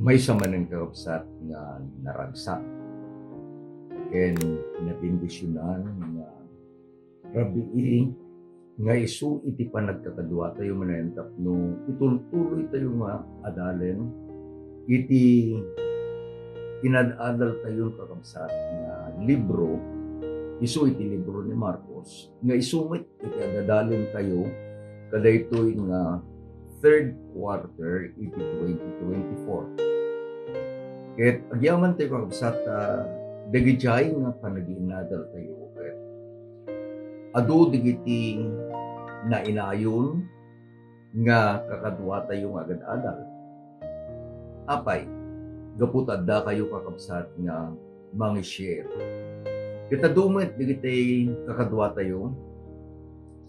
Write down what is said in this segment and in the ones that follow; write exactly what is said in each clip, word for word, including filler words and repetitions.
Maysa manen, kakabsat, nga naragsak ken nabendisionan nga rabii nga isu iti panagkakaduatayo manen tapno itultuloytayo nga adalen iti inad-adaltayon, kakabsat, nga libro, isu iti libro ni Marcos, nga isu met iti ad-adalentayo kadaytoy nga third quarter iti twenty twenty-four. Ket agyamantayo, kakabsat, a dagidiay nga panagiinadaltayo ket adu dagiti nainayon nga kakaduatayo nga agad-adal. Apay, gapu ta addakayo, kakabsat, nga mangi-share. Ket adu met dagiti kakaduatayo,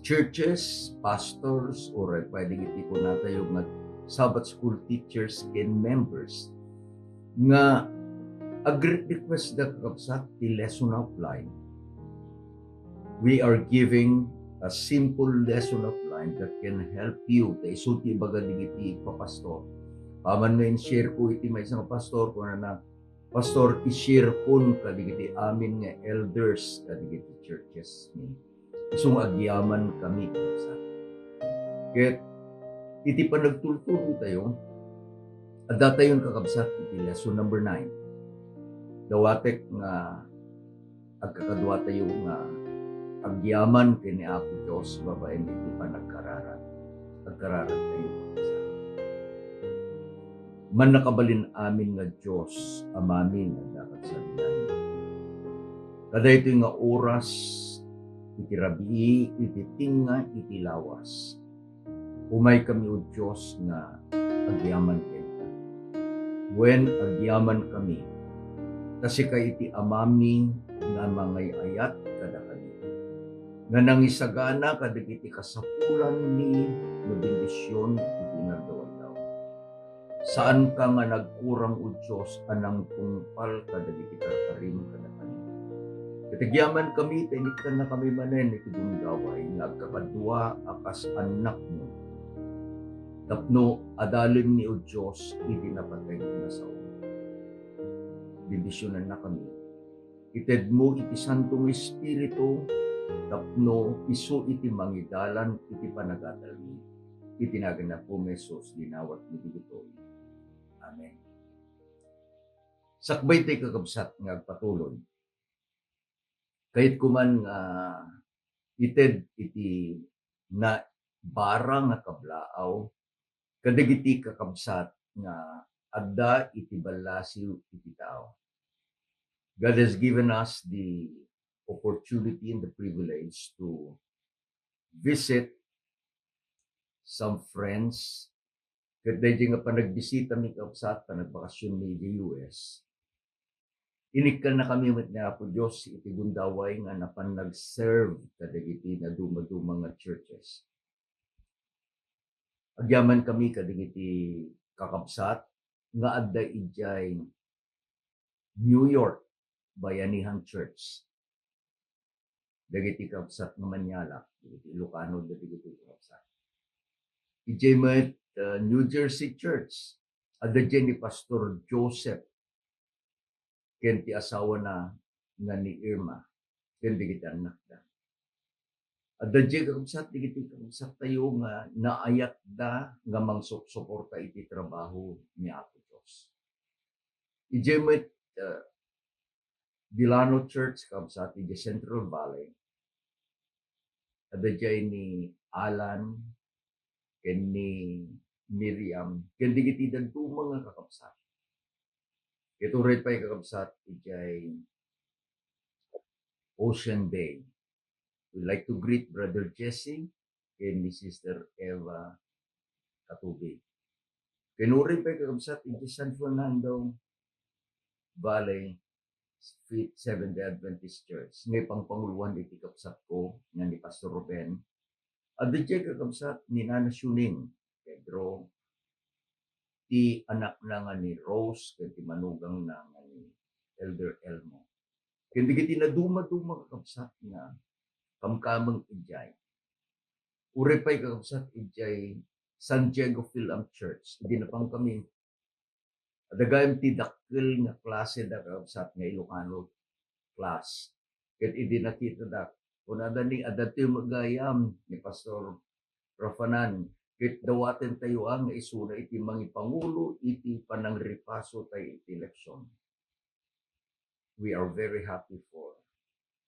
churches, pastors, uray pay dagiti kunatayo nga Sabbath school teachers ken members nga agre-request da, kakabsat, ti lesson outline. We are giving a simple lesson outline that can help you. Ta isu ti ibaga dagiti ipapastor. Apaman nga in-share ko iti maysa nga pastor, kunana, "Pastor, i-share kon kadagiti amin nga elders kadagiti churches mi. Isu nga agyaman kami," kakabsat. Ket iti panagtultuloytayo, addatayon, kakabsat, iti lesson number nine. Dawatek nga agkakaduatayo nga agyaman ken ni Apo Dios babaen iti panagkararag. Agkararagtayo, kakabsat. Mannakabalin amin nga Dios, Amami nga adda kad sabilanmi. Kadaytoy nga oras, iti rabii, iti tengnga, iti lawas, umaykami, O Dios, nga agyaman kenka. Wen, agyamankami, ta sika iti Amami nga mangay-ayat kadakami, nga nangisagana kadagiti kasapulanmi nga bendision iti inaldaw-aldaw. Saanka nga nagkurang, O Dios, a nangtungpal kadagiti karkarim kadakami. Ket agyamankami ta inikkannakami manen iti gundaway nga agkakadua a kas annakmo, tapno adalenmi, O Dios, iti napateg nga sao. Bendisionannakami. Itedmo iti Santo nga Espiritu tapno isu iti mangidalan iti panagadalmi. Iti nagan ni Apo Jesus, dinawatmi dagitoy. Amen. Sakbay tay, kakabsat, nga agpatuloy, kayatko man nga ited iti nabara nga kablaaw kadagiti kakabsat nga adda iti ballasiw iti tao. God has given us the opportunity and the privilege to visit some friends. Ket daydi nga panagbisitami, kakabsat, panagbakasionmi idiay U S, inikkannakami met ni Apo Dios iti gundaway nga napan nag-serve kadagiti nadumaduma nga churches. Agyamankami kadagiti kakabsat nga adda idiay New York Bayanihan Church. Dagiti kakabsat nga Manialak, dagiti Ilocano, dagiti kakabsat. Idiay met, uh, New Jersey Church, adda diay ni Pastor Joseph ken ti asawana nga ni Irma, ken dagiti annakda. Adda diay, kakabsat, dagiti kakabsattayo nga naayatda nga mangsupsuporta iti trabaho ni Apo Dios. Idiay met, uh, Delano Church, kakabsat, idiay Central Valley. Adda diay ni Alan ken ni Miriam ken dagiti dadduma nga kakabsat. Ket uray pay, kakabsat, idiay Ocean Bay. We'd like to greet Brother Jesse ken ni Sister Eva Katubig. Ken uray pay, kakabsat, iti San Fernando Valley Seventh-day Adventist Church nga ipangpanguloan iti kabsatko nga ni Pastor Ruben. Adda diay, kakabsat, ni Nana Shuning Pedro, ti anakna nga ni Rose, ken ti manugangna nga ni Elder Elmo. Ken dagiti nadumaduma, kakabsat, nga kamkameng idiay. Uray pay, kakabsat, idiay San Diego Philem Church. Idi napankami, Adda gayam ti dakkel nga klase da, kakabsat, nga Ilocano class. Ket idi nakitadak, kunada ni, "Adda ti gayam ni Pastor Rafanan, ket dawaten tayo, ah, nga isuna iti mangipangulo iti panangripaso tayo iti eleksyon." We are very happy for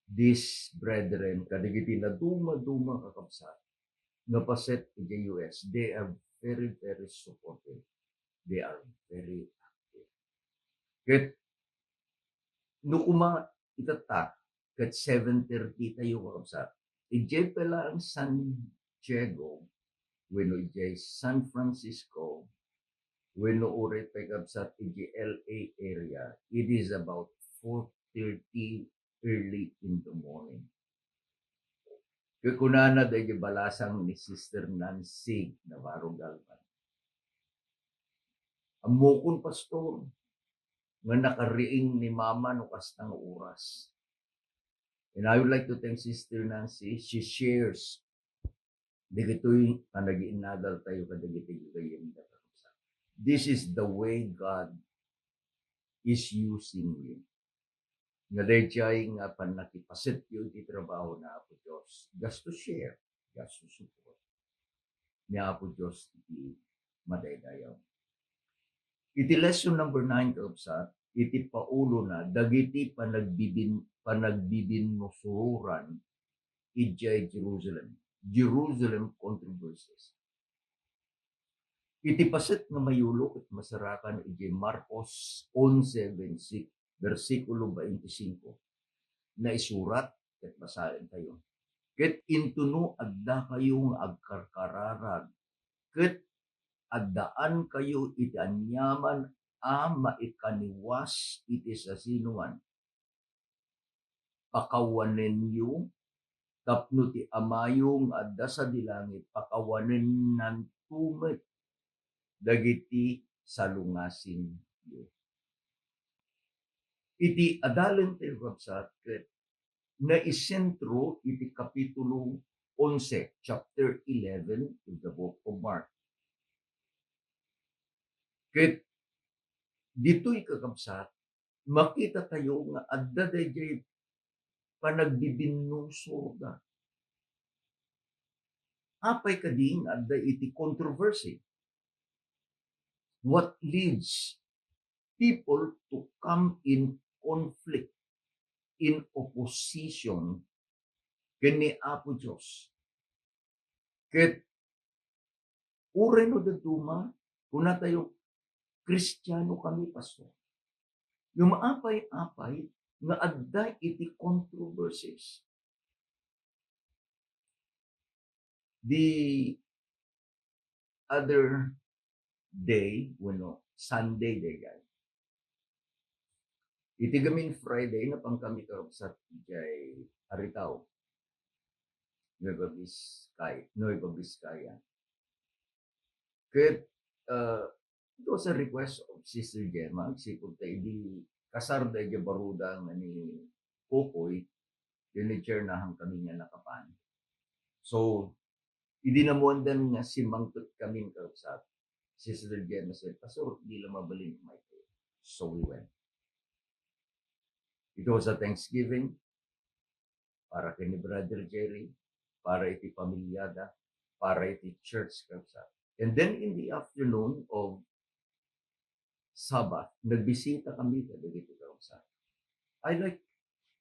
these brethren, kadagiti naduma-duma, kakabsat, nga paset iti U S. They are very, very supportive. They are very active. Ket no kuma itatta, ket seven thirty tayo, kakabsat. Idiay pay laeng San Diego, wenno idiay San Francisco, wenno uray pay, kabsat, idiay L A area, it is about four thirty early in the morning. Ket kunana daydi balasang ni Sister Nancy Navarro Galvan, "Ammokon, Pastor, nga nakariing ni Mama no kasta nga oras." And I would like to thank Sister Nancy. She shares dagitoy a nagiinnadal tayo kadagiti gagayyemda. This is the way God is using you. Nga daydiay nga pannakipasetyo iti trabaho na Apo Dios, just to share, just to support ni Apo Dios iti madaydayaw. Iti lesson number nine, kabsat, iti paulona, dagiti panagbibin-, panagbibinnusuroran idiay Jerusalem. Jerusalem controversies. Iti paset nga mayulo ket masarakan idiay Marcos onse, bersik-, bersikulo twenty-five, naisurat ket basaentayo. Ket intono addakayo nga agkarkararag, ket addaankayo iti aniaman a maikaniwas iti sasinoan, pakawanenyo, tapno ti Amayo nga adda sadi langit, pakawanennanto met dagiti salungasingyo. Iti adalentayo, kabsat, ket naisentro iti Kapitulo onse, chapter eleven of the book of Mark. Ket ditoy, kakabsat, makitatayo nga adda daydiay panagbibinnusorda. Apay kadi nga adda iti controversy? What leads people to come in conflict, in opposition ken ni Apo Dios? Ket uray no dadduma, kunatayo, "Kristiano kami, Pastor." Ngem apay-apay nga adda iti controversies? The other day, wenno Sunday, daydiay. Iti gamin Friday, napankami, kabsat, idiay Aritao, Nueva Vizcaya, Nueva Vizcaya. Ket, uh, it was a request of Sister Gemma, agsipud ta idi kasar daydiay baruda nga ni Kokoy, dinitsernahan kami nga nakapan. So, idi namuandan nga simangpet kami, kabsat, Sister Gemma said, "Pastor, di la mabalin umay." So we went. It was a Thanksgiving para ken ni Brother Jerry, para iti pamilyada, para iti church, kabsat. And then in the afternoon of Sabbath, nagbisita kami kadagiti kakabsat. I like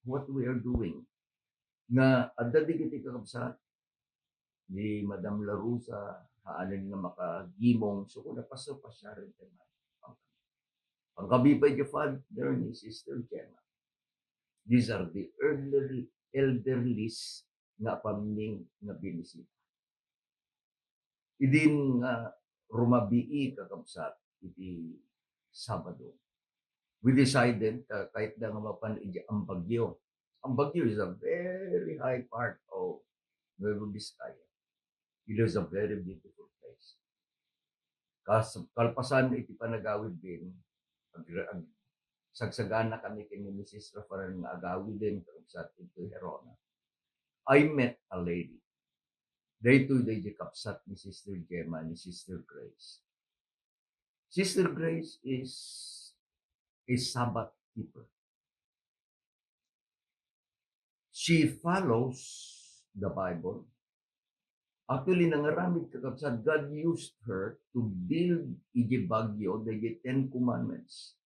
what we are doing. Nga adda dagiti kakabsat, ni Madam Larusa, haanen nga makagimong, so kuna, "Pastor, pasiaren tayo man." Pangkabi pay di Father ni Sister Gemma. These are the elder-, elderlies nga apamming nga binisita. Idin nga rumabii, kakabsat, iti Sabado, we decided, uh, kayatda nga mapan iti Ambagyo. Ambagyo is a very high part of Nueva Vizcaya. It is a very beautiful place. Kas-, kalpasan iti panagawid din, ag-, ag-, sagsagana kami ken ni Missus Rafael nga agawiden, kakabsat, iti Gerona. I met a lady. Daytoy, daytoy kabsat ni Sister Gemma, ni Sister Grace. Sister Grace is a Sabbath keeper. She follows the Bible. Actually, nangaramid, kakabsat, God used her to build iti Baguio the Ten Commandments.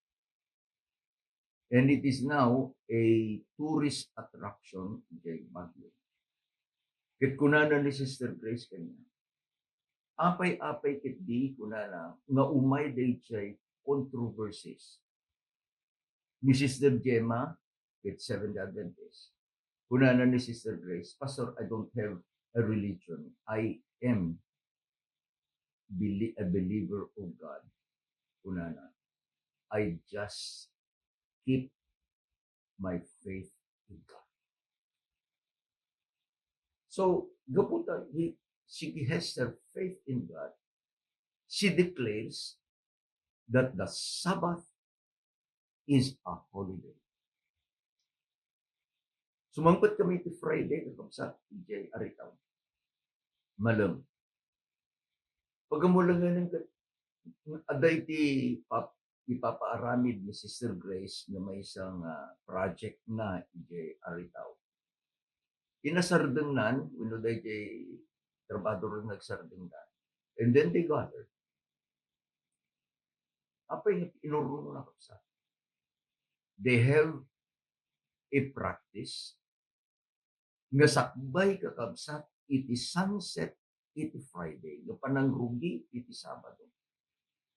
And it is now a tourist attraction iti Baguio. Ket kunana ni Sister Grace kaniak, apay-apay ketdi, kunana, nga umay daydiay controversies ni Sister Gemma ket Seventh-day Adventist. Kunana ni Sister Grace, "Pastor, I don't have a religion. I am beli-, a believer of God." Kunana, "I just keep my faith in God." So, gapu ta he, she has her faith in God, she declares that the Sabbath is a holiday. Sumangpet kami iti Friday, kakabsat, idiay Aritaw. Malem. Pagamulangan ket adda iti pap-, ipapaaramid ni Sister Grace nga maysa nga project na idiay Aritaw. Inasardengnan, wenno daydiay trabahador nagsardengnan. And then they gathered. Apay nga inurong na, kakabsat? They have a practice nga sakbay, kakabsat, iti sunset iti Friday, nga panangrugi iti Sabado.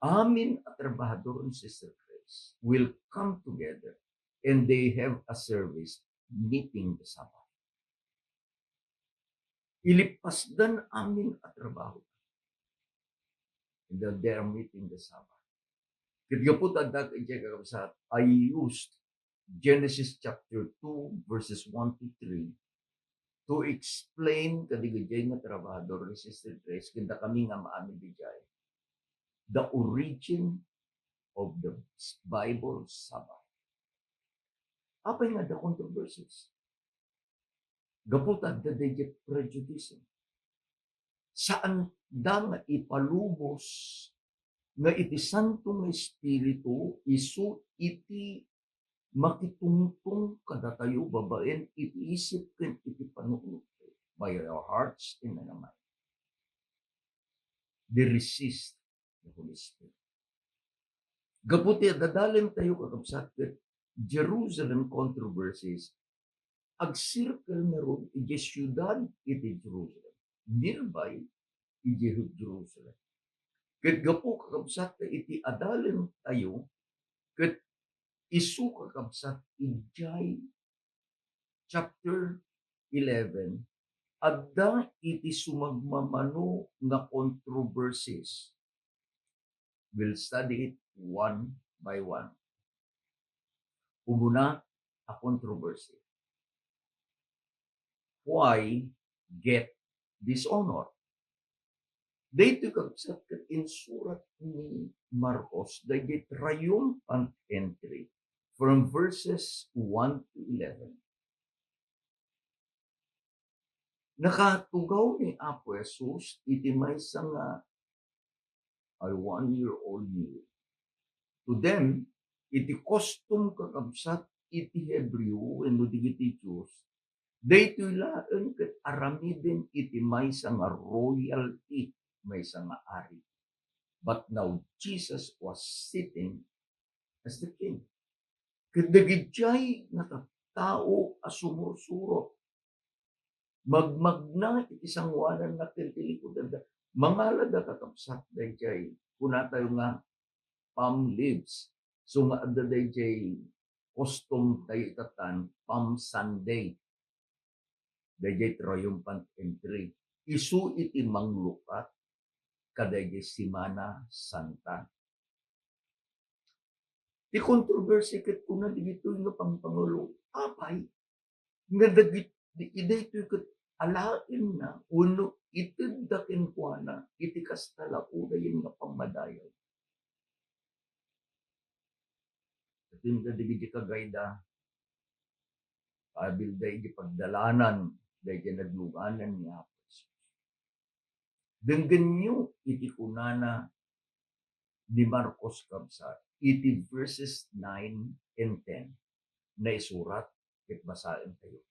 Amin a trabahador ni Sister Grace will come together and they have a service meeting the Sabbath. Ilippasdan amin a trabaho. And then they are meeting the Sabbath. Ket gapu ta adda idiay, kakabsat, I used Genesis chapter two, verses one to three to explain kadagiti nga trabahador ni Sister Grace, ken dakami nga maamin idiay, the origin of the Bible Sabbath. Apay nga adda controversies? Gapu ta adda daydiay prejudice. Saanda nga ipalubos nga iti Santo nga Espiritu isu iti makitungtong kadatayo babaen iti isip ken iti panunot, by our hearts and our mind. They resist the Holy Spirit. Gapu ti adalentayo, kakabsat, ket Jerusalem controversies, agcircle ngarud idiay siudad iti Jerusalem, nearby idiay Jerusalem. Ket gapu, kakabsat, iti adalentayo, ket isu, kakabsat, idiay chapter eleven, adda iti sumagmamano nga controversies. We'll study it one by one. Umuna a controversy. Why get dishonor? Daytoy, kakabsat, ket insurat ni Marcos daydiay triumphant entry from verses one to eleven. Nakatugaw ni Apo Jesus iti maysa nga a one-year-old mule. To them, iti kustom, kakabsat, iti Hebreo wenno dagiti Jews, daytoy laeng ket aramiden iti maysa nga royalty, maysa nga ari. But now Jesus was sitting as the king. Ket dagidiay nga tattao a sumursurot, magmagna iti sangoananna ken ti likudanda. Mangalada, kakabsat, daydiay, kunatayo nga palm leaves. So nga adda daydiay kustom tayo itatan, Palm Sunday. Daydiay triumphant entry. Isu iti manglukat kadaydiay Semana Santa. Ti controversy ket kuna dagitoy nga pangpangulo, apay nga dagit-, di-, daytoy ket alaenna wenno itedda kenkuana iti kasta la unayen nga pammadayaw. Ket dagiti kagayda, kabilda iti pagdalanan daydiay nagluganan ni Apo Jesus. Denggenyo iti kunana ni Marcos, kabsat, iti verses nine and ten. Naisurat ket basaentayo.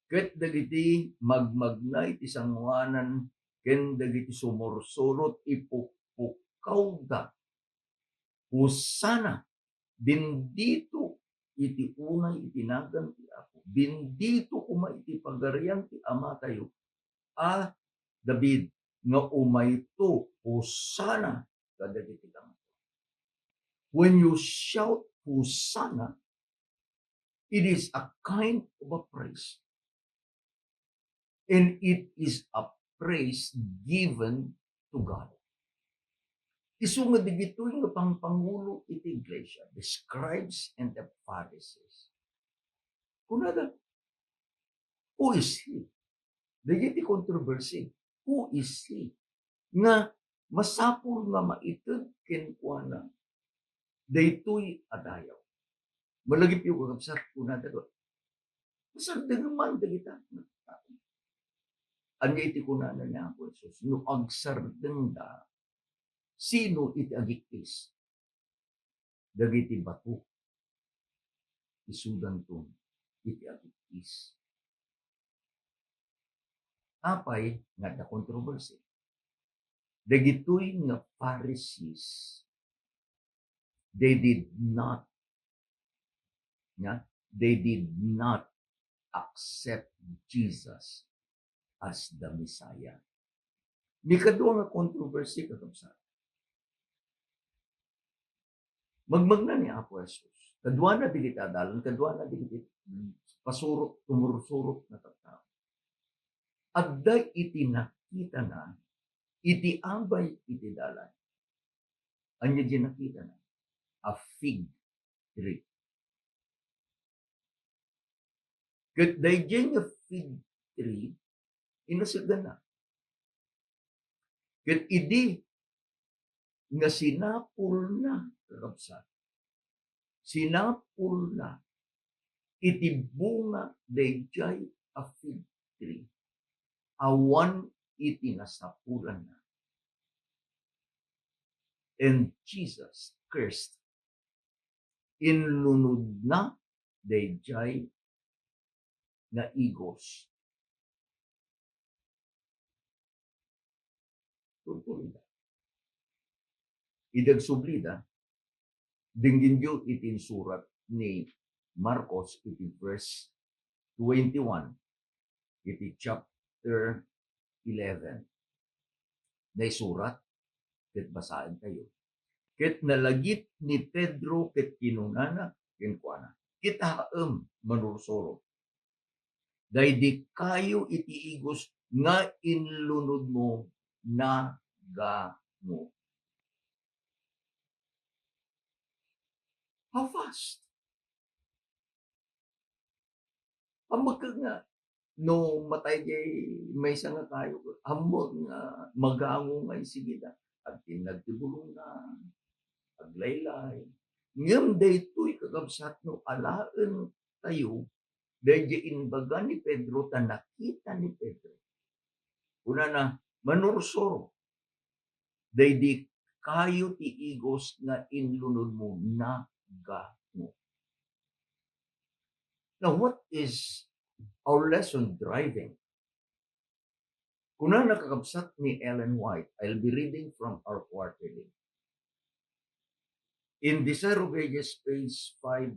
Ket dagiti magmagna iti sangoanan ken dagiti sumursurot ipukpukkawda, "Hosanna! Bendito iti unay iti nagan ti Apo. Bendito koma iti pagarian ti Amatayo a David nga umayto. Hosanna kadagiti kangatoan." When you shout Hosanna, it is a kind of a praise. And it is a praise given to God. Isu nga dagitoy nga pangpangulo iti iglesia, the scribes and the Pharisees. Kunada, "Who is he?" Dagiti controversy, "Who is he?" Nga masapul nga maited kenkuana daytoy a dayaw. Malagipyo, kakabsat, kunada, "Masardeng man dagita." Ania iti kunana ni Apo Jesus? No agsardengda, sino iti agik-is? Dagiti bato, isudanton iti agik-is. Apay nga adda controversy? Dagitoy nga Pharisees, they did not, nga, they did not accept Jesus as the Messiah. Mikadua nga controversy, kakabsat. Magmagna ni Apo Jesus. Kaduana dagiti adalan, kaduana dagiti pasuro-, tumursurot nga tattao. Adda iti nakitana iti abay iti dalan. Ania diay nakitana? A fig tree. Ket daydiay nga fig tree, inaseganna. Ket idi nga sinapulna, kakabsat, sinapulna iti bunga daydiay a fig tree, awan iti nasapulanna. And Jesus cursed. Inlunodna daydiay nga igos. Turturida. Idi agsublida, denggenyo iti insurat ni Marcos iti verse twenty-one iti chapter eleven. Naisurat, ket basaentayo. Ket nalagip ni Pedro ket kinunana kenkuana, "Kitaem, manursuro, daydi kayo iti igos nga inlunodmo nagango." How fast? Ammok nga no matay diay maysa nga kayo, ammok nga magango nga isigida. Agtinnag ti bulongna, aglaylay. Ngem daytoy, kakabsat, no alaentayo, daydiay imbaga ni Pedro, ta nakita ni Pedro. Kunana, "Manursuro, daydi kayo ti igos nga inlunodmo nagango." Now, what is our lesson driving? Kunana, kakabsat, ni Ellen White, I'll be reading from our quarterly. In Desire of Ages, page five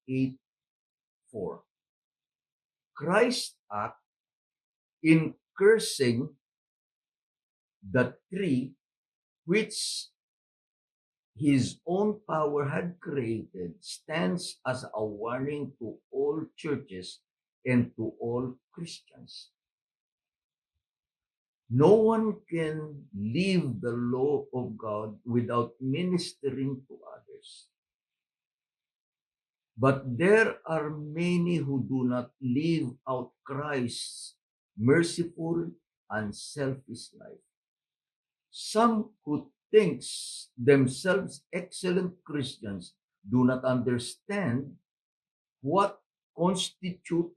eight four, Christ act in cursing the tree which his own power had created stands as a warning to all churches and to all Christians. No one can live the law of God without ministering to others. But there are many who do not live out Christ's merciful and selfish life. Some who thinks themselves excellent Christians do not understand what constitute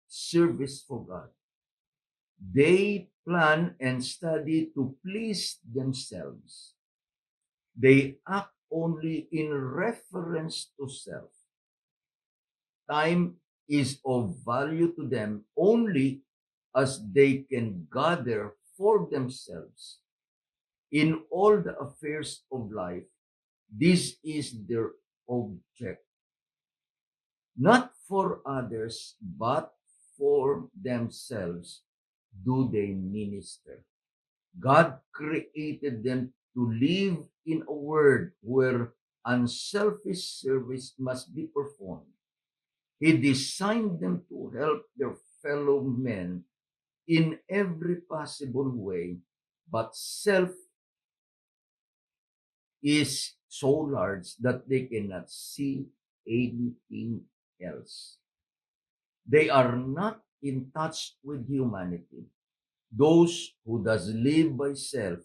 service for God. They plan and study to please themselves. They act only in reference to self. Time is of value to them only as they can gather for themselves. In all the affairs of life, this is their object. Not for others, but for themselves do they minister. God created them to live in a world where unselfish service must be performed. He designed them to help their fellow men in every possible way, but self is so large that they cannot see anything else. They are not in touch with humanity. Those who does live by self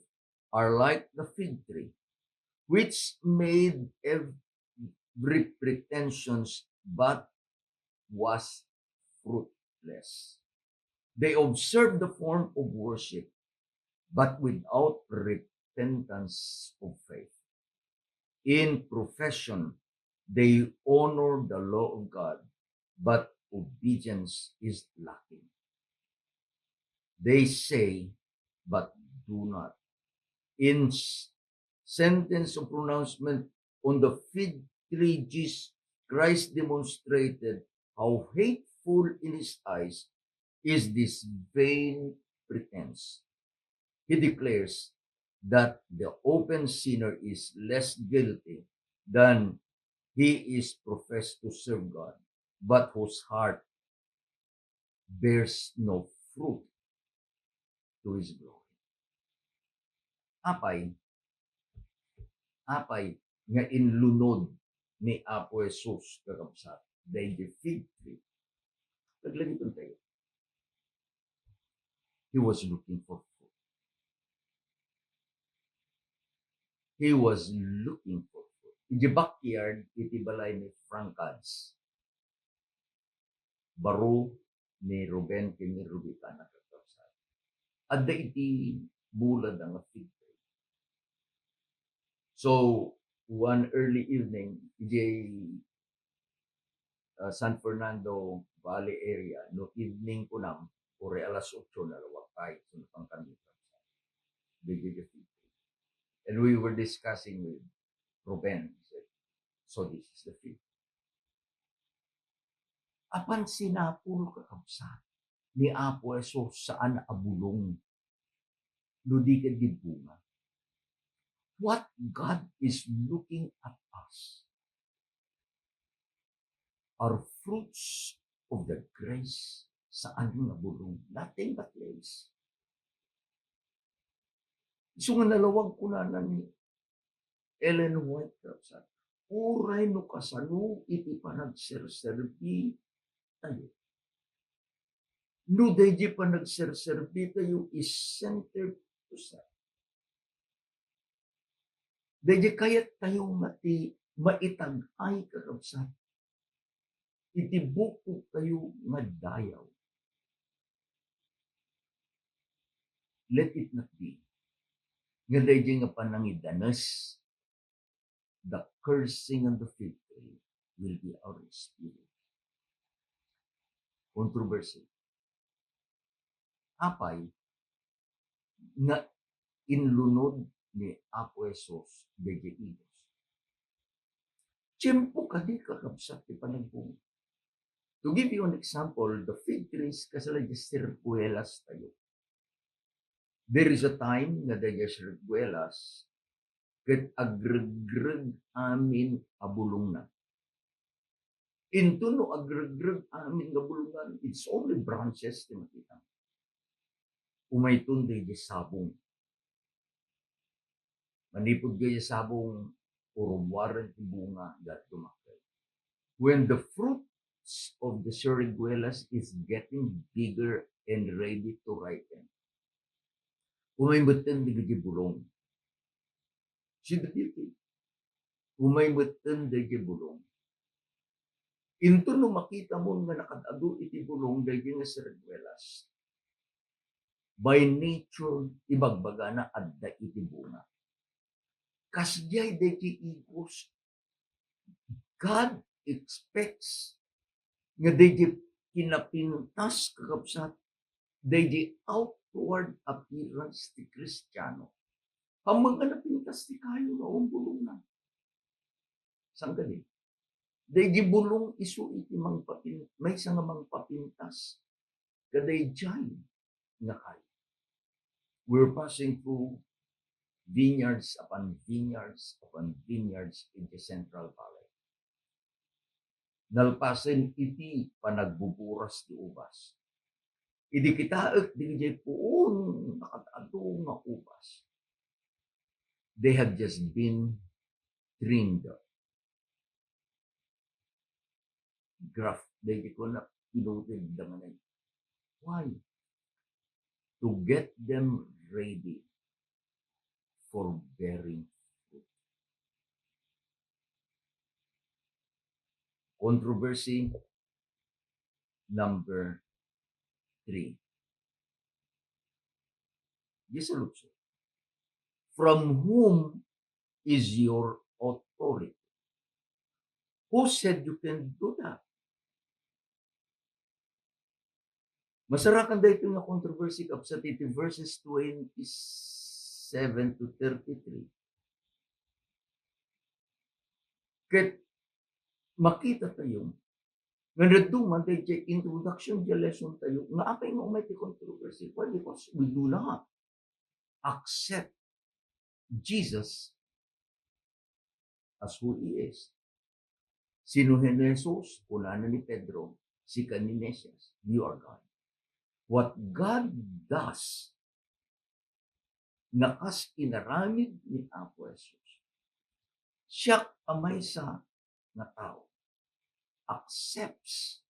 are like the fig tree, which made every pretensions but was fruitless. They observe the form of worship, but without repentance of faith. In profession, they honor the law of God, but obedience is lacking. They say, but do not. In s- sentence of pronouncement on the fig tree, Jesus Christ demonstrated how hateful in his eyes is this vain pretense. He declares that the open sinner is less guilty than he is professed to serve God, but whose heart bears no fruit to his glory. Apay, apay nga inlunod ni Apo Jesus, kakabsat, daydi fig tree. Laglagipen tayo. He was looking for fruit. He was looking for fruit. Iti backyard, iti balay ni Frank Caz, baro ni Ruben ken ni Rubicana, kakabsat. Adda iti bulad nga fig tree. So, one early evening, iti, uh, San Fernando Valley area, no evening kunam, uray alas otso, nalawag tayo, so, napangkami. And we were discussing with Ruben. He said, "So this is the fig." Apan sinapul, kakabsat, ni Apo Jesus saan a bulong no di ket di bunga. What God is looking at us are fruits of the grace, saan nga bulong, nothing but grace. Isu nga nalawag kunana ni Ellen White, kakabsat, uray no kasano iti panagserserbi tayo. No daydi panagserserbi tayo is centered to self. Daydi kayat tayo nga ti maitag-ay, kakabsat, iti bukog tayo nga dayaw. Let it not be nga daydi nga panangidanes, the cursing on the fig tree will be our experience. Controversy. Apay nga inlunod ni Apo Jesus daydi igos? Tiempo kadi, kakabsat, ti panagbunga. To give you an example, the fig trees, kasla di sirguelas tayo. There is a time nga daydi sirguelas ket agregreg amin a bulongna. Inton no agregreg amin nga bulongna, it's only branches ti makita. Umayton daydi sabong. Manipud daydi sabong, urumwaren ti bunga, ket dumakkel. When the fruits of the siriguelas is getting bigger and ready to ripen, umay metten dagiti bulong. See the beauty. Umay metten dagiti bulong. Inton no makitamon nga nakaad-adu iti bulong dagiti nga siriguelas, by nature, ibagbagana adda iti bunga. Kasdiay daydi igos, God expects nga daydi kinapintas, kakabsat, daydi outward appearance ti Kristiano. Ammom nga napintas ti kayo nga umbulongna. Saan kadi? Daydi bulong isu iti mangpapin-, maysa nga mangpapintas kadaydiay nga kayo. We're passing through vineyards upon vineyards upon vineyards in the Central Valley. Nalpasen iti panagbuburas ti ubas. Idi kitaek dagiti puon nga kad-adu nga ubas, they have just been trimmed. Graft, dagiti kuna, inutid da manen. Why? To get them ready for bearing fruit. Controversy number three. Yes, Alonso. From whom is your authority? Who said you can do that? Masarakan daytoy nga controversy, kabsat, iti verses twenty-seven to thirty-three. Ket makita tayo nga dadduma daydiay introduction ti lesson tayo nga apay nga umay ti controversy. Why? Because we do not accept Jesus as who he is. Sino ni Jesus? Kunana ni Pedro, "Sika ni Mesias, you are God." What God does, nga kas inaramid ni Apo Jesus, siak a maysa nga tao accepts.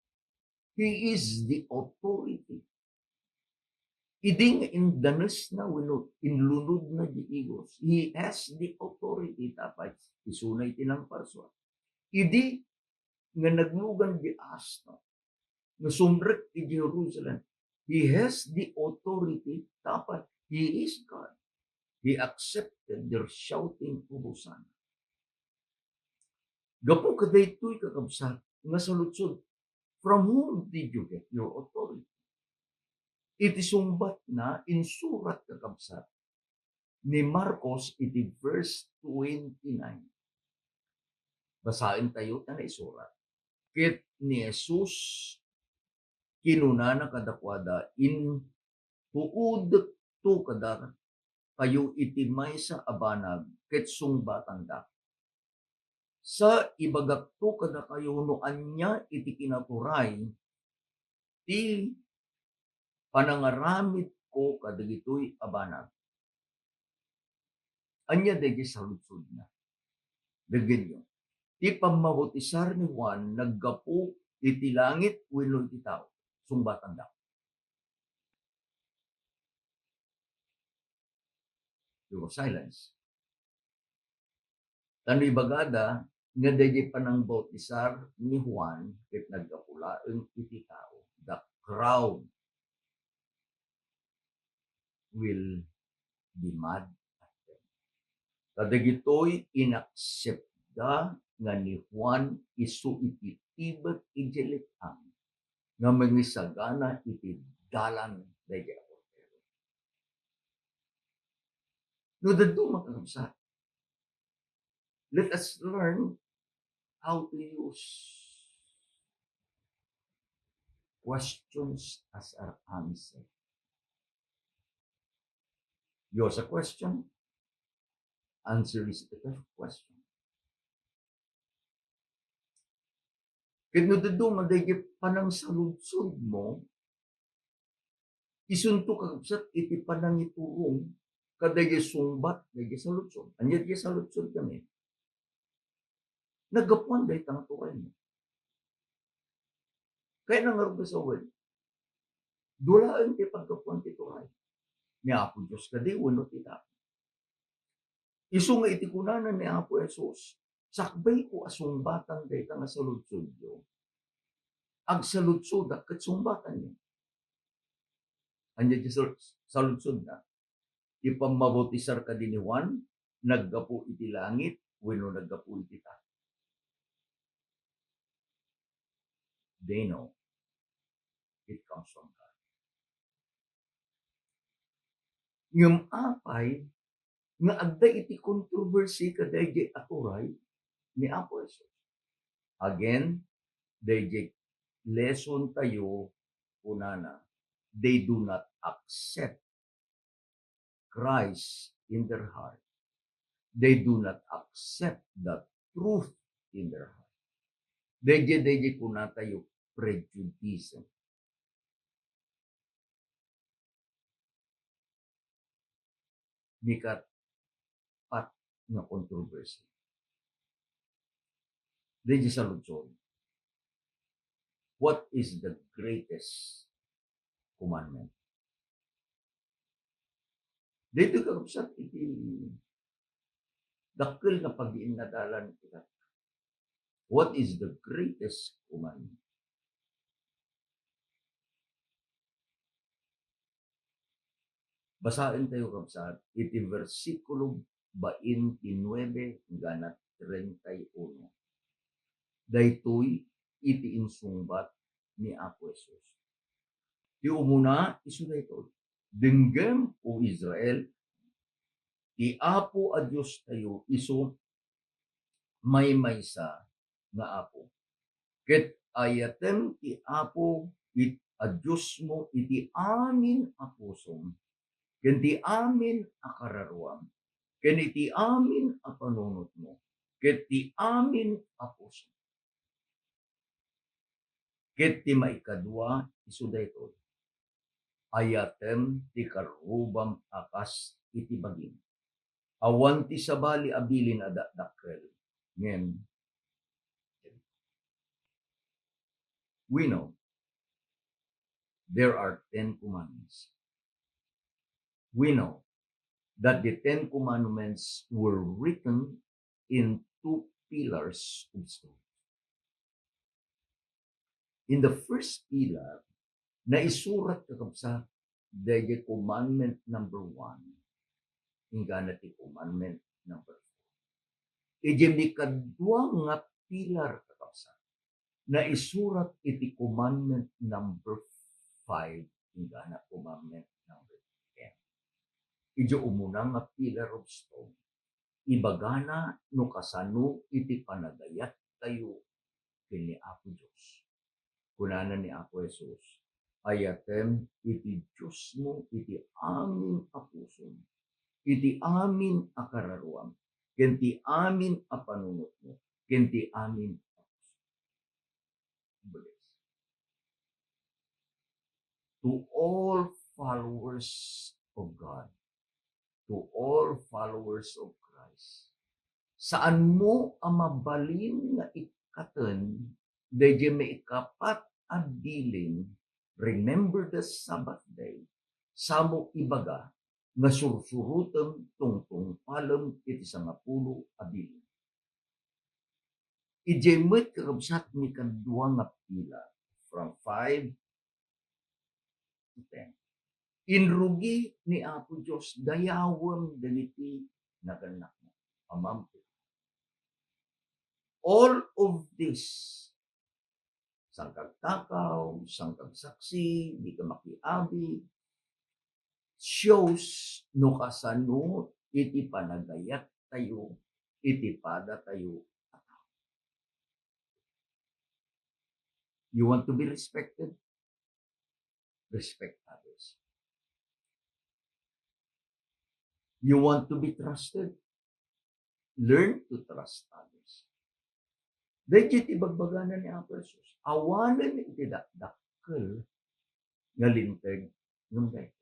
He is the authority. Idi nga indanesna wenno inlunodna diay igos, he has the authority tapay isuna iti nangparsua. Idi nga naglugan diay asno nga sumrek iti Jerusalem, he has the authority tapay he is God. He accepted their shouting of Hosanna. Gapu kadaytoy, kakabsat, nga saludsod, from whom did you get your authority? Iti sungbatna, insurat, kakabsat, ni Marcos iti verse twenty-nine. Basaentayo ta naisurat. Ket ni Jesus kinunana kadakuada, "Intuodekto kadakayo iti maysa a banag ket sungbatandak. Sa ibagakto kadakayo no ania iti kinaturay ti panangaramidko kadagitoy a banag." Ania daydi saludsodna? Denggenyo. Ti pammabautisar ni Juan naggapu iti langit wenno iti tao? Sungbatandak. There was silence. Ta no ibagada nga daydi panangbautisar ni Juan ket naggapu laeng iti tao, the crowd will be mad at them. Kadagitoy inakseptda nga ni Juan isu iti tibet idiay let-ang nga mangisagana iti dalan daydi a Kordero. No dadduma, kakabsat, let us learn how to use questions as our answer. You ask a question, answer is a question. Ket no dadduma daydi panangsaludsodmo, isunto, kakabsat, iti panangiturong kadaydi sungbat daydi saludsod. Ania ti saludsod kami? Naggapuan dayta nga turaymo. Kayatna ngarud nga sawen, dua laeng ti paggapuan ti turay. Ni Apo Dios kadi wenno ti tao? Isu nga iti kunana ni Apo Jesus, "Sakbayko a sungbatan dayta nga saludsodyo, agsaludsodak ket sungbatanyo." Ania ti sal-, saludsodna? Ti pammabautisar kadi ni Juan, naggapu iti langit wenno naggapu iti tao. They know it comes from God. Ngem apay nga adda iti controversy kadaydiay a turay ni Apo Jesus? Again, daydiay lesson tayo, kunana, they do not accept Christ in their heart. They do not accept the truth in their heart. Daydiay, daydiay kunatayo, prejudice. Ni kat-, pat nga controversy. Daydiay saludsod, what is the greatest commandment? Daytoy, kakabsat, iti dakkel nga paggiinnadalan ita. What is the greatest commandment? Basaentayo, kabsat, iti bersikulo baintinuebe inggana treinta y uno. Daytoy iti insungbat ni Apo Jesus. Ti umuna, isu daytoy, "Denggem, O Israel, ti Apo a Diostayo isu maymaysa nga Apo. Ket ayatem ti Apo it-, a Diosmo iti amin a pusom, ken ti amin a kararuam, ken iti amin a panunotmo, ket ti amin a pusom." Ket ti maikadua, isu daytoy, "Ayatem ti karrubam a kas iti bagim." Awan ti sabali a bilin a dakdakkel, ngem we know there are ten commandments. We know that the Ten Commandments were written in two pillars of stone. In the first pillar, naisurat, kakabsat, daydiay commandment number one, inggana ti commandment number four. Idiay mikadua nga pillar, kakabsat, naisurat iti commandment number five, inggana commandment number ten. Idiay umuna nga pillar of stone, ibagana no kasano iti panagayattayo ken ni Apo Dios. Kunana ni Apo Jesus, "Ayatem iti Diosmo iti amin a pusom, iti amin a kararuam, ken ti amin a panunotmo, ken ti amin a pusom." Bless. To all followers of God, to all followers of Christ, saanmo a mabalin nga ikkaten daydiay maikapat a bilin, "Remember the Sabbath day," samo ibaga nga sursurotem, tungtungpalem iti sangapulo a bilin. Idiay met, kakabsat, mikadua nga pillar, from five to ten. Inrugi ni Apo Dios, "Dayawem dagiti nagannakmo." Pamamti. All of this, sangkagtakaw, sangkagsaksi, dika makiabig, shows no kasano iti panagayattayo iti padatayo a tao. You want to be respected? Respect others. You want to be trusted? Learn to trust others. Daydiay ti ibagbagana ni Apo Jesus. Awanen iti dakdakkel nga linteg, ngem daytoy.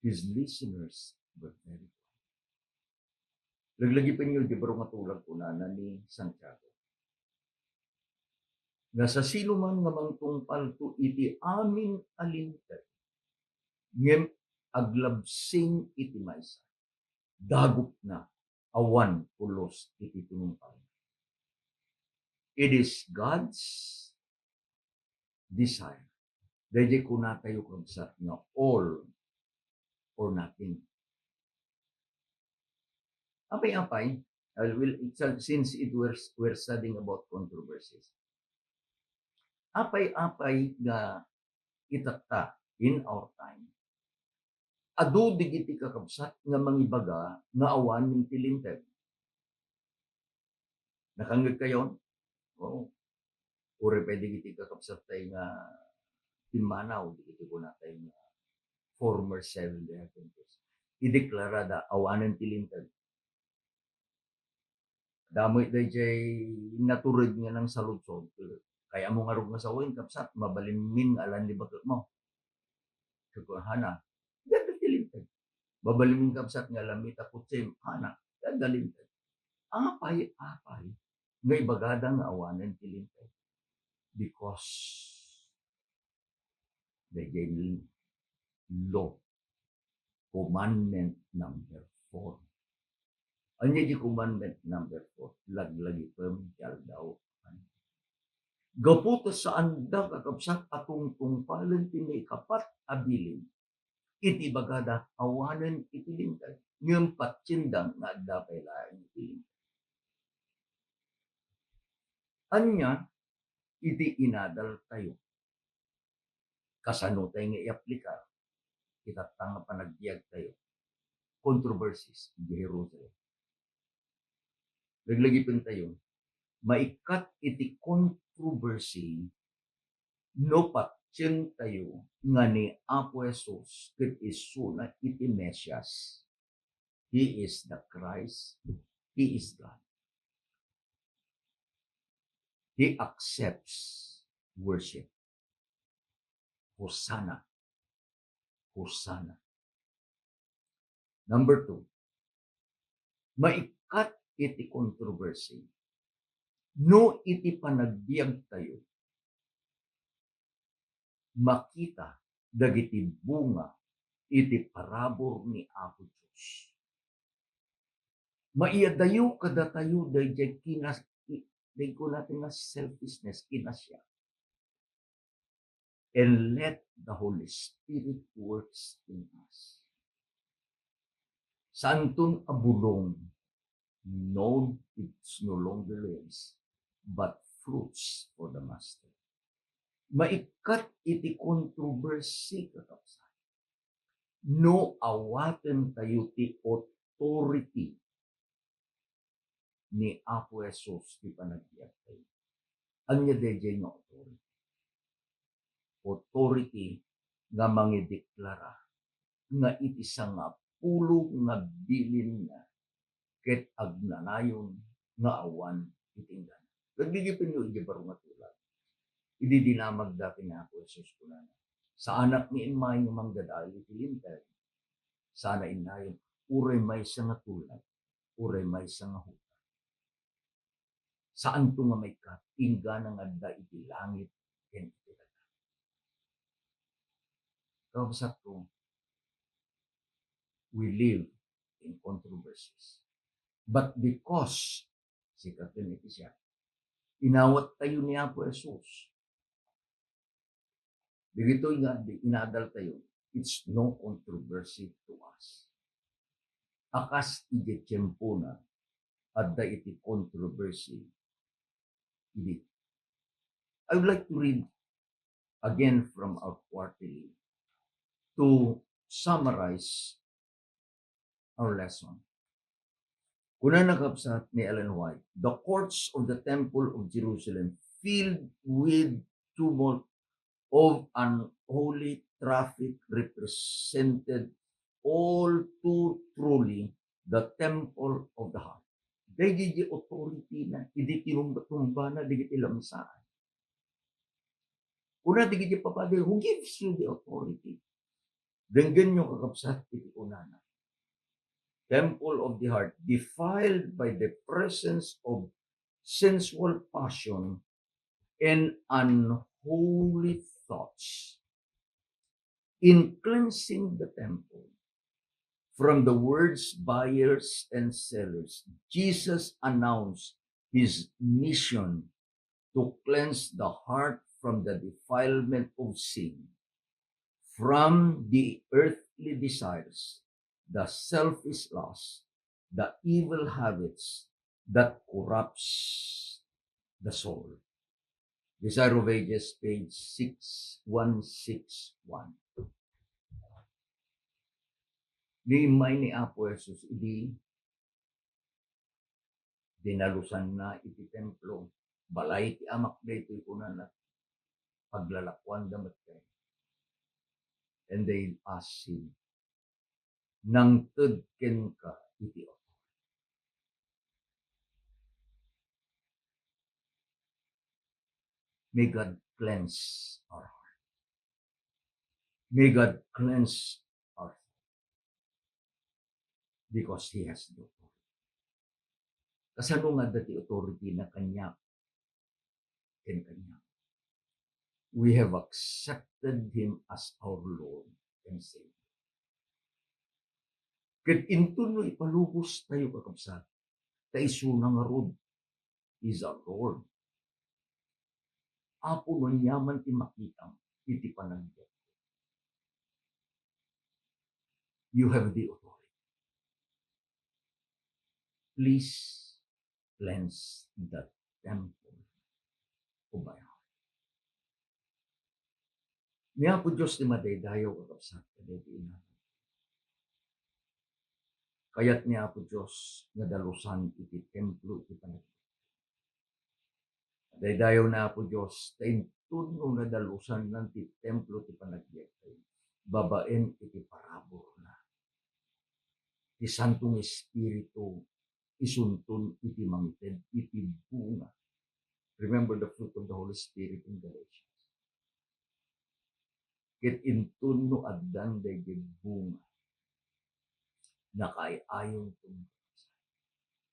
His listeners were very quiet. Laglagipenyo, di baro nga tulag kunana ni Santiago, nga sasinoman nga mangtungpalto iti amin a linteg, ngem aglabsing iti maysa, dagupna, awan pulos iti tinungpalna. It is God's desire. Daydiay kunatayo, kabsat, nga all or nothing. Apay-apay, uh, well, it's a- since it we're, we're studying about controversies, apay-apay nga itatta in our time, adu dagiti kakabsat nga mangibaga nga awanen ti Linteg. Nakangngegkayon? Oo. Uray pay dagiti kakabsattayo nga pimmanaw, dagiti kunatayo nga former Seventh-day Adventist. Ideklarada awanen ti Linteg. Damo dayjay natured nga nangsaludsod. Kayatmo ngarud nga sawen, kabsat, mabalinmin nga alan ni baketmo. Kunkuana, adda ti Linteg. Mabalinmin, kabsat, nga alanmi ta kotse, kunana, adda Linteg. Apay-apay nga ibagada nga awanen ti Linteg? Because dayjay law, commandment number four. Ania di commandment number four? Laglagipem ti aldaw. Gapu ta saanda, kakabsat, a tungtungpalen ti naikapat a bilin iti ibagada awanen iti Linteg, ngem patienda nga adda pay laeng iti Linteg. Ania iti inadaltayo? Kasano tayo nga iaplikar itatta nga panagbiagtayo? Controversies idiay Jerusalem. Laglagipentayo, maikkat iti controversy no patientayo nga ni Apo Jesus ket isuna iti Mesias. He is the Christ. He is God. He accepts worship. Hosanna. Hosanna. Number two, maikkat iti controversy no iti panagbiagtayo, makita dagiti bunga iti parabur ni Apo Dios. Maiyadayo kadatayo dayjay kinas-, i-, dayjay kunatayo nga selfishness, kinasiak. And let the Holy Spirit works in us. Saanton a bulong, no, it's no longer lives, but fruits for the master. Maikkat iti controversy, kakabsat, no awatentayo ti authority ni Apo Jesus ti panagbiagtayo. Ania dayjay nga authority? Authority nga mangideklara nga iti sangapulo nga bilinna ket agnanayon nga awan iti inggana. Laglagipenyo iti baro nga tulag. Idi dinamagda ken ni Apo Jesus, kunana, "Saanak nga immay nga mangdadael iti Linteg. Saan a innayon, uray maysa nga tulag, uray maysa nga hutang. Saanto nga maikkat, inggana nga adda iti langit ken iti daga." Kakabsatko, we live in controversies. But because, sika ken iti siak, inawattayo ni Apo Jesus, dagitoy nga di inadaltayo, it's no controversy to us. A kas idiay tiempona, adda iti controversy idi. I would like to read again from our quarterly to summarize our lesson. Kunana, kabsat, ni Ellen White, "The courts of the temple of Jerusalem filled with tumult of unholy traffic represented all too truly the temple of the heart." Daydi di authority na, idi tinumba-tumbana dagiti lamsaan. Kuna dagiti papadi, "Who gives you the authority?" Denggenyo, kakabsat, iti kunana, "Temple of the heart, defiled by the presence of sensual passion and unholy thoughts. In cleansing the temple from the world's buyers and sellers, Jesus announced his mission to cleanse the heart from the defilement of sin, from the earthly desires, the selfish lust, the evil habits that corrupts the soul. Desire of Ages, page six one six one. Ni immay ni Apo Jesus idi dinalusanna iti templo, "Balay ti Amak daytoy," kunana, paglalakuanda met kay. And they asked him, "Nangted kenka iti authority." May God cleanse our heart. May God cleanse our heart. Because He has the authority. Kasano nga adda ti authority na kaniak ken kaniak? We have accepted Him as our Lord and Savior. Ket inton no ipalubos tayo, kakabsat, ta isuna ngarud is our Lord. Apo, no aniaman ti makitam iti panagbiag, you have the authority. Please cleanse the temple of my heart. Ni Apo Dios ti madaydayaw, kakabsat, kadagiti ina. Kayat ni Apo Dios nga dalusan iti templo iti panagbiag. Madaydayaw ni Apo Dios, ta inton no nadalusanna ti templo ti panagbiagtayo, babaen iti paraburna, ti Santo nga Espiritu isunton iti mangited iti bunga. Remember the fruit of the Holy Spirit in Galatians. Ket inton no addan daydi bunga, nakaay-ayon ti.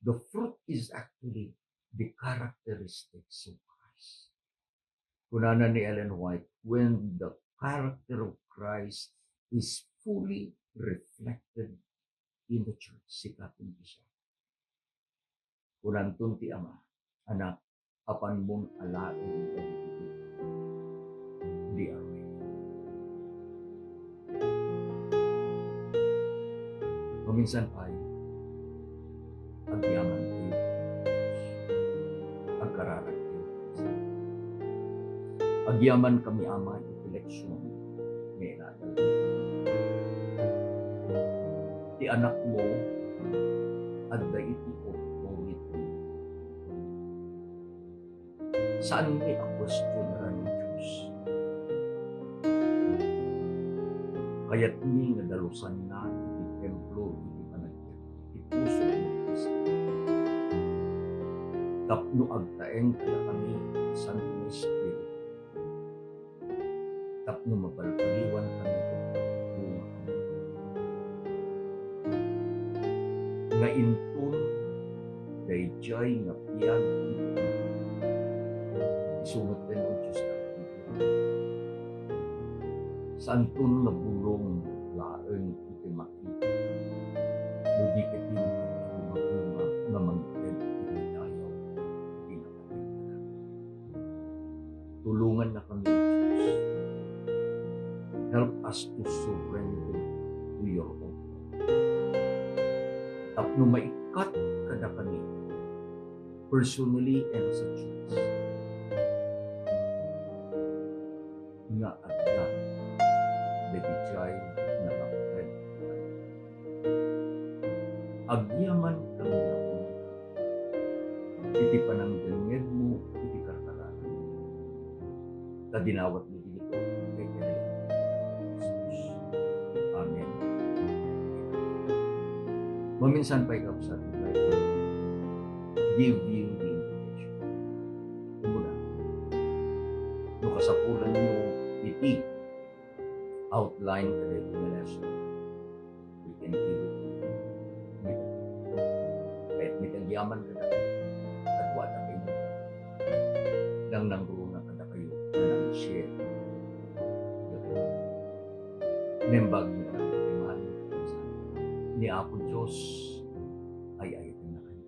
The fruit is actually the characteristics of Christ. Kunana ni Ellen White, "When the character of Christ is fully reflected in the church," sika ti siak. Kunanton ti Ama, Anak, apanmon alaen dagiti D R A. Maminsan pay, agyaman tayo. Agkararag tayo. Agyaman kami, Ama, iti leksion nga inadal. Ti anakmo, adda iti authority. Saanmi a kuestionaran ti Dios. Kayatmi nga dalusanna iti templo iti panagbiag, iti puso ni Cristo. Tapno agtaeng kadakami ti Santo nga Espiritu. Tapno mabalbaliwan kami ket bunga kami. Nga inton daydiay nga biag iti isunget ken, O Dios, dagiti saanton nga bulong laeng iti makita. No di ket inton nga bunga nga mangted iti dayaw iti napateg. Tulonganna kami, O Dios. Help us to surrender to your own. Tapno maikkat kadakami, personally and as a church, nga adda dagiti nga mangted. Agyaman kami nga iti panangdengngegmo iti karkararag. Ta dinawatmi dagitoy iti Jesus. Amen. Maminsan pay, kabsat, give you the invitation. Muna, no kasapulanyo iti outline kadagiti nga lesson, we can give it with ket met agyaman kadakayo, kaduada kayo, nangnangruna kadakayo nga nang-share. Naimbag nga nagtiman ni Apo Dios, ay-ayatenna kayo.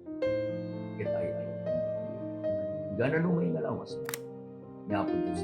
Ket ay-ayatenna kayo. Gana no may nalawas ni Apo Dios,